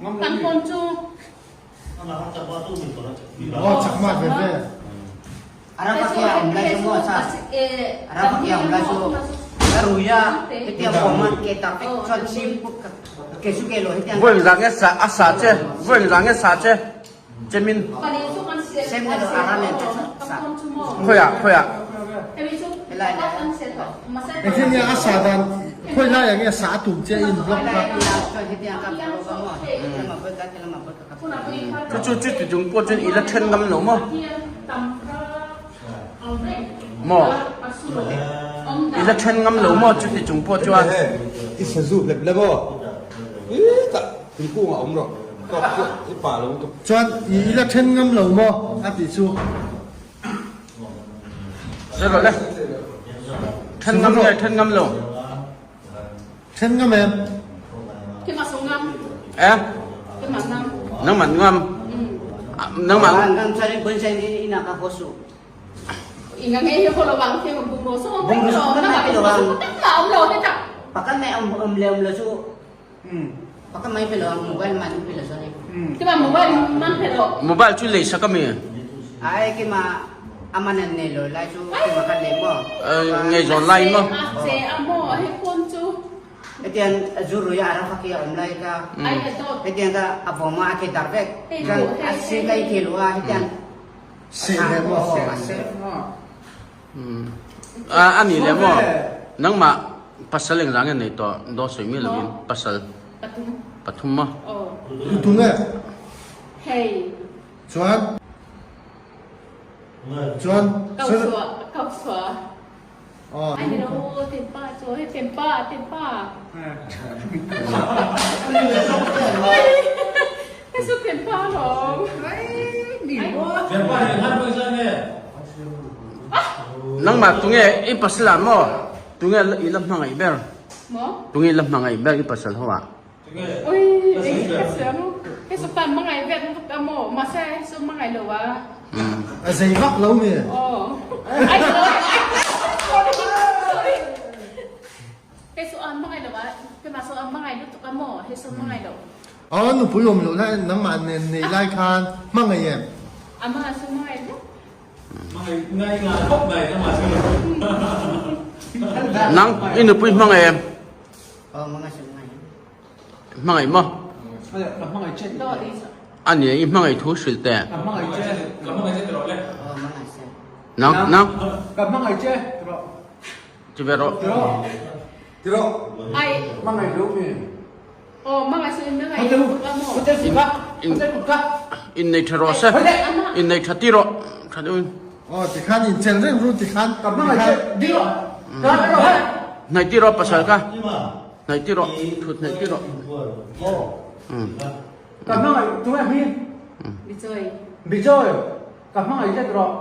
Kan phone chu. Oh, chakma ve ve. Voi za nge sa a sa che voi za nge sa che chemin khoi ah khoi ah Engtin nge a sa dan khawi lai ah nge sa a tum che in block kha. Chu chu chu ti chung pawh chuan i la then ngam lo maw? Maw? I la then ngam lo maw chu ti chung pawh chuan? I sazu hlep hlep aw. I tah thingkung ah awm rawh. Tawk chiah i pa lo lutuk. Chuan i la then ngam lo maw a tih chu. Sawi rawh le. Then ngam nge then ngam lo? Then ngam em? Eh? Nangman ngam. Nangman. Mobile chu lei sak ami? Ngaihzawn lai maw? Seh le maw? A nih le maw? Nangmah pasal engzah nge nei tawh? Daw sawi miah lovin pasal pathum maw? Tutu nge? Chuan chuan Nangmah tunge i pasal ah maw tunge i la hmangaih ber? Tunge i la hmangaih ber i pasal ho ah? A zei vak lo mi. Aw nupui awm loh lai nangmah nen nei lai khan hmangaih em? Nang i nupui hmangaih em? Hmangaih maw? A ni i hmangaih thu hrilh teh. Nang nang. Ti ve rawh. In nei tha rawh se. In nei tha ti rawh. Tha deuhin. Aw tikhan in chen reng ru tikhan. Hnaih ti rawh pasal kha. Hnaih ti rawh. Thut hnaih ti rawh. Ka hmangaih tunge hming? Bijoy. Bijoy, ka hmangaih che tawh.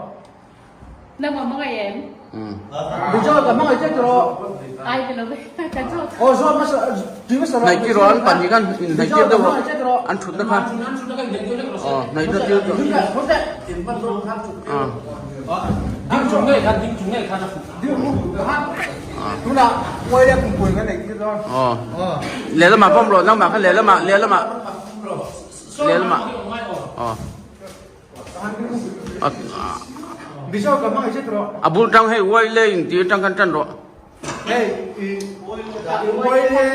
Nang ma hmangaih em? Bijoy, ka hmangaih che tawh. Ai ka lo ve ka zawt. Aw zawt hmasa tui hmasa rawh. Hnaih ti rawh an pahnih khan in hnaih tir deuh rawh. An thutna kha. Aw hnaih na tir tawh. Ding chung ngei khan ding chung ngei khan a fuh. Ding khan tunah uai leh kumpuan kan neih tir dawn. Aw. Lehlamah pawm rawh nangmah kha lehlamah lehlamah lehlamah. Aw. A bul tang hei uai le in ti atang khan tan rawh. Hei i uai le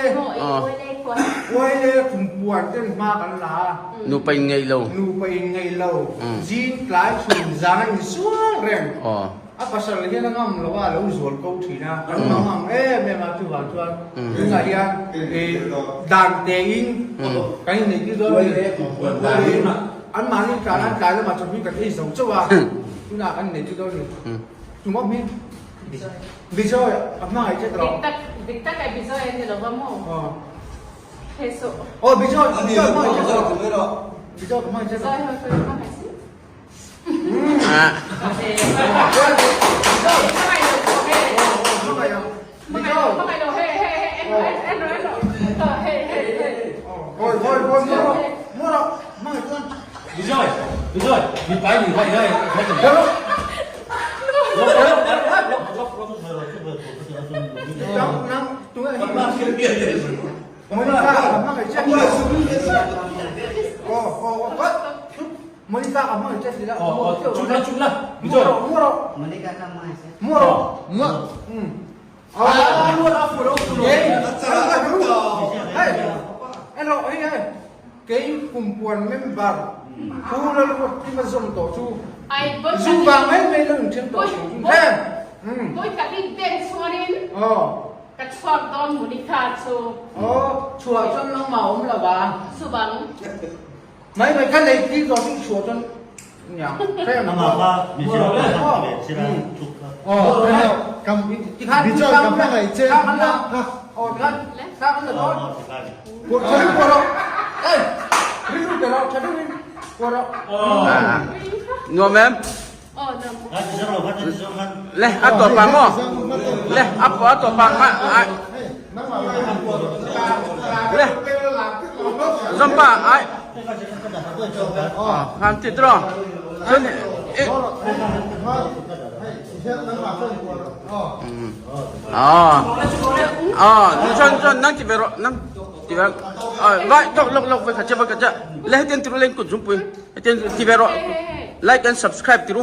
uai le kumpuan ten hma kan la a. Nupa in ngeih lo. Nupa in ngeih lo. Zing tlai chhun zan a in sual reng. A pasal hian a ngam lo a, a lo zual ko thin a. Kan ngam ang em em a chuvang chuan tunah hian i dan te in kan inneih tir dawn a ni. Anmahni tlan an tlai lamah chawhmeh kan ei zo chauh a, tunah kan inneih tir dawn a ni. Tumah hming Bijoy a hmangaih che tawh. Dik tak dik tak ai Bijoy a ni lo va maw? Hei suh. Aw Bijoy Bijoy a hmangaih che tawh. Bijoy ka hmangaih che tawh. Bijoy ho chu hmangaih si. Monica ka hmangaih che tila. Aw aw chuk la chuk la. Mu rawh mu rawh. Monica ka hmangaih che. Mu rawh. Mu. Ah mu rawh fu rawh fu rawh. Hei. En rawh hei hei. Kei kumpuan member Pu Lalruatkima zawm tawh chu zu vang mai mai lo inthen tawh chu em. Vawi khat in bank chuanin ka chhuak dawn Monica chu. Aw chhuah chuan nangmah awm lo va. Chuvang. Mai mai ka nei tir tawh chu chhuah chuan nia. Amah kha Mizo ka han ti ve chila chuk kha. Aw kam Mizo ka hmangaih che kha. Aw tikhan thla kan la dawn. Aw tikhan. Kuah tha deuh kuah rawh. Ei rilru pe rawh tha deuhin kuah rawh. Nuam em? Aw nuam. Kha ti zawng lo kha ti zawng khan. Le a tawp ang maw? Le a a tawp ang a a Le Zompa ai Han ti tro. Chuan i À. À, chuan chuan nang ti ve rawh, nang ti ve. À, vai tok lok lok ve kha che va kha che. Le hetiang tiru leng kut zungpui. Hetiang ti ve rawh. Like and subscribe tiru.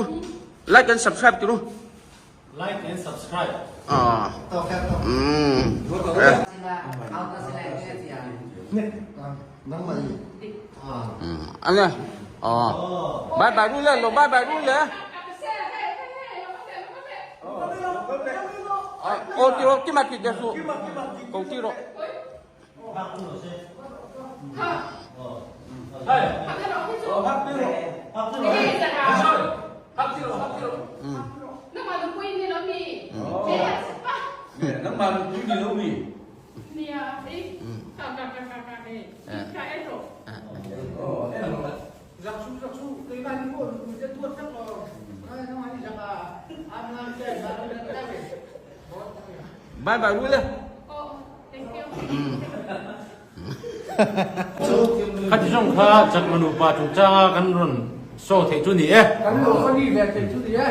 Like and subscribe tiru. Like and subscribe. À. Umm. Anh Ờ. Bye bye ru le, lo bye bye ru le. Ô tiro ki ma ti de su. Ko tiro. Bye bye ru le. Khati zawng kha Chakma nupa chungchanga kan rawn show theih chu ni e. Kan lo funny ve theih chu ni e.